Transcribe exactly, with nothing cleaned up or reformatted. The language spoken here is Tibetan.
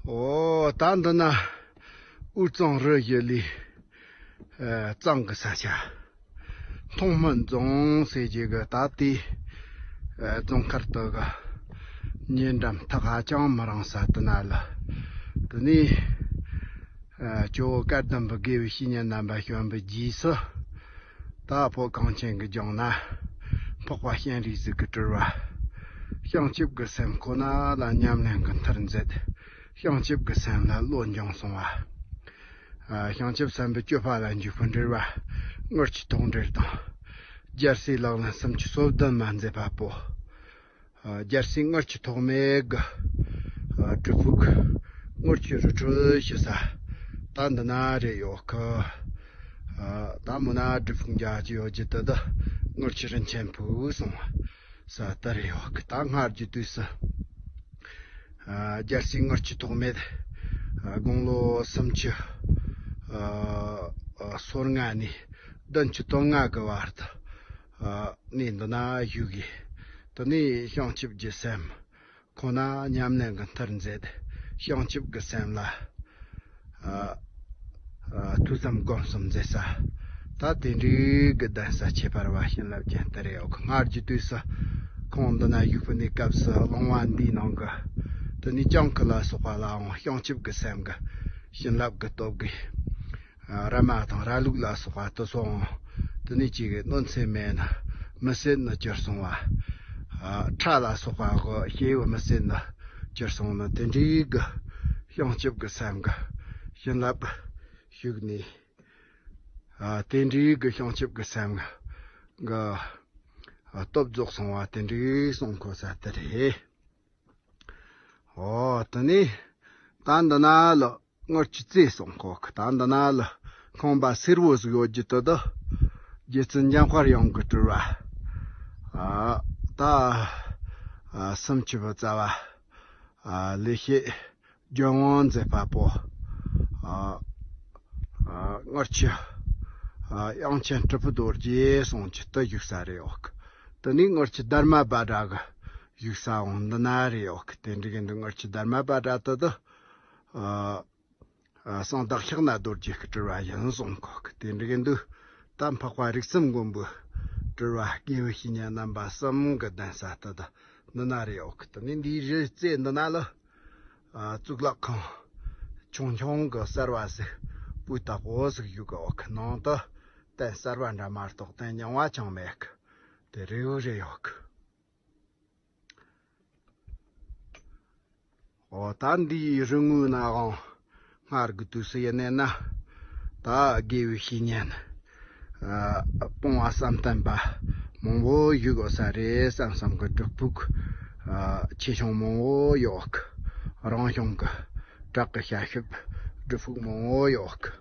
ཨོ། ད་འདི་ན་དབུས་གཙང་རུ་བཞི་ལི་གཙང་གི་ས་ཆ། མཐོང་སྨོན་རྫོང་ཟེར་གྱི་གི་ད་ལྟའི་རྫོང་མཁར་དུ་གི་ཉེ་འགྲམ་ཐག་ཧ་ཅང་མི་རིང་ས་དེ་ན་ལ། དེ་ནས་ཇོ་བོ་བཀའ་གདམས་པའི་དགེ་བའི་བཤེས་གཉེན་རྣམ་པ་བྱོན་པའི་རྗེས་སུ། ད་བོད་གངས་ཅན་གྱི་ལྗོངས་ན་འཕགས་པ་སྤྱན་རས་གཟིགས་ཀྱི་སྤྲུལ་པ། བྱང་ཆུབ་ཀྱི་སེམས་ཁོ་ན་ལ་ཉམས་ལེན་གྱི་མཐར་མཛད། བྱང་ཆུབ་ཀྱི་སེམས་ལ་བློ་འབྱོངས་སོང་བ། ཨ། བྱང་ཆུབ་སེམས་དཔའི་སྤྱོད་པ་ལ་འཇུག་པའི་འགྲེལ་པ། དངུལ་གྱི་ཐོག་འགྲེལ་དང་། རྒྱལ་སྲས་ལག་ལེན་སུམ་ཅུ་སོ་བདུན་མ་མཛད་པ་པོ། ཨ། རྒྱལ་སྲས་དངུལ་གྱི་ཐོགས་མེད་ཀྱི། ཨ། སྒྲུབ་ཕུག་དངུལ་གྱི་རི་ཁྲོད་ཞེས་ས་ད་འདི་ན་རེད་ཡོད་ཀི། ཨ། ད་མོ་ན་སྒྲུབ་ཕུག་མཇལ་རྒྱུ་ཡོད་རྒྱུ་དེ་དག་དངུལ་གྱི་རིན་ཆེན་ཕུག་གསུངས་ས་དེ་རེད་ཡོད་ཀི། ད་སྔར་གྱི་དུས་སུ། ཨ། རྒྱལ་སྲས་དངུལ་གྱི་ཐོགས་མེད། ཨ། དགུང་ལོ་སུམ་ཅུ། ཨ། སོ་ལྔ་ནས་བདུན་ཅུ་དོན་ལྔ་གི་བར་དུ། ཨ། གནས་འདི་ན་བཞུགས་ཡོད། དེ་ནས་བྱང་ཆུབ་ཀྱི་སེམས་ཁོ་ན་ཉམས་ལེན་གྱི་མཐར་མཛད། བྱང་ཆུབ་ཀྱི་སེམས་ལ། ཨ། ཨ། ཐོས་བསམ་སྒོམ་གསུམ་མཛད་ས། ད་དེ་འདྲའི་གི་གདན་ས་ཁྱད་པར་བ་བྱིན་རླབས་ཅན་དེ་རེད་ཡོད་ཀི། སྔར་གྱི་དུས་སུ་ཁོང་འདི་ན་བཞུགས་པའི་གནས་སྐབས་སུ་གླིང་བ་འདིའི་ནང་གི་དེ་ནས་སྤྱང་ཀི་ལ་སོགས་པ་ལའང་བྱང་ཆུབ་ཀྱི་སེམས་ཀྱི་བྱིན་རླབས་ཀྱི་སྟོབས་ཀྱིས། ཨ། ར་མ་དང་ར་ལུག་ལ་སོགས་པ་དེ་ཚོའང་དེ་ནས་ཅིག་གནོད་འཚེ་མེད་ན་མི་བསད་ནི་གྱུར་སོང་བ། ཨ། ཁྲ་ལ་སོགས་པ་གི་སྐྱེ་བོ་མི་བསད་ནི་གྱུར་སོང་ནི་དེ་འདྲའི་གི་བྱང་ཆུབ་ཀྱི་སེམས་ཀྱི་བྱིན་རླབས་ཤུགས་ནས། ཨ། དེ་འདྲའི་གི་བྱང་ཆུབ་ཀྱི་སེམས་ཀྱི། ཨ། སྟོབས་རྫོགས་སོང་བ་དེ་འདྲའི་གསུང་གོ་ས་དེ་རེད། ཨོ། དེ་ནས་ད་འདི་ན་ལ་དངུལ་གྱི་རྩེ་གསུང་གོ་གི། ད་འདི་ན་ལ་ཁང་པ་སེར་པོ་ཟིག་ཡོད་རྒྱུ་དེ་དག་རྗེ་བཙུན་འཇམ་དཔལ་དབྱངས་ཀྱི་སྤྲུལ་པ། ཨ། ད། ཨ། སུམ་ཅུ་པའི་རྩ་བ། ཨ། ལེགས་བཤད་ལྗོན་དབང་མཛད་པ་པོ། ཨ། ཨ། དངུལ་གྱི། ཨ། དབྱངས་ཅན་དྲིལ་བུ་རྡོ་རྗེ་གསུང་གི་དེ་བཞུགས་ས་རེད་ཡོད་ཀི། དེ་ནས་དངུལ་གྱི་དར་མ་བྷ་དྲ་གི་བཞུགས་ས་འོང་འདི་ན་རེད་ཡོད་ཀི། དེ་འདྲ་གི་འདི་དངུལ་གྱི་དར་མ་བྷ་དྲ་དེ་དག་ཨ། ཨ། གསང་བདག་ཕྱག་ན་རྡོ་རྗེ་གི་སྤྲུལ་པ་ཡིན་གསུང་གོ་གི། དེ་འདྲ་གི་འདུག་ད་འཕགས་པ་རིགས་གསུམ་མགོན་པོའི་སྤྲུལ་པ་དགེ་བའི་བཤེས་གཉེན་རྣམ་པ་གསུམ་གི་གདན་ས་དེ་དག་འདི་ན་རེད་ཡོད་ཀི། དེ་ནས་འདིའི་རི་རྩེ་འདི་ན་ལ། ཨ། གཙུག་ལག་ཁང་ཆུང་ཆུང་གི་གསར་བ་ཟིག་སྤུས་དག་པོ་ཟིག་བཞུགས་གི་ཡོད་ཀི། ནང་དུ་རྟེན་གསར་བ་འདྲ་མ་གཏོགས་རྟེན་རྙིང་བ་ཅང་མེད་ཀི། དེ་རེའུ་རེ་ཡོད་ཀི། ཨོ། ད་འདིའི་རི་ངོས་ནའང་སྔར་གྱི་དུས་སུ་ཡིན་ནས་ན། ད་དགེ་བའི་བཤེས་གཉེན། ཨ། སྤོང་བ་བསམ་གཏན་པ་མང་པོ་བཞུགས་ཡོད་ས་རེད་བསམ་བསམ་གི་སྒྲུབ་ཕུག་ཨ། ཆེ་ཆུང་མང་པོ་ཡོད་ཀི། རང་བྱུང་གི་བྲག་གི་ཤ་ཤུབ་སྒྲུབ་ཕུག་མང་པོ་ཡོད་ཀི།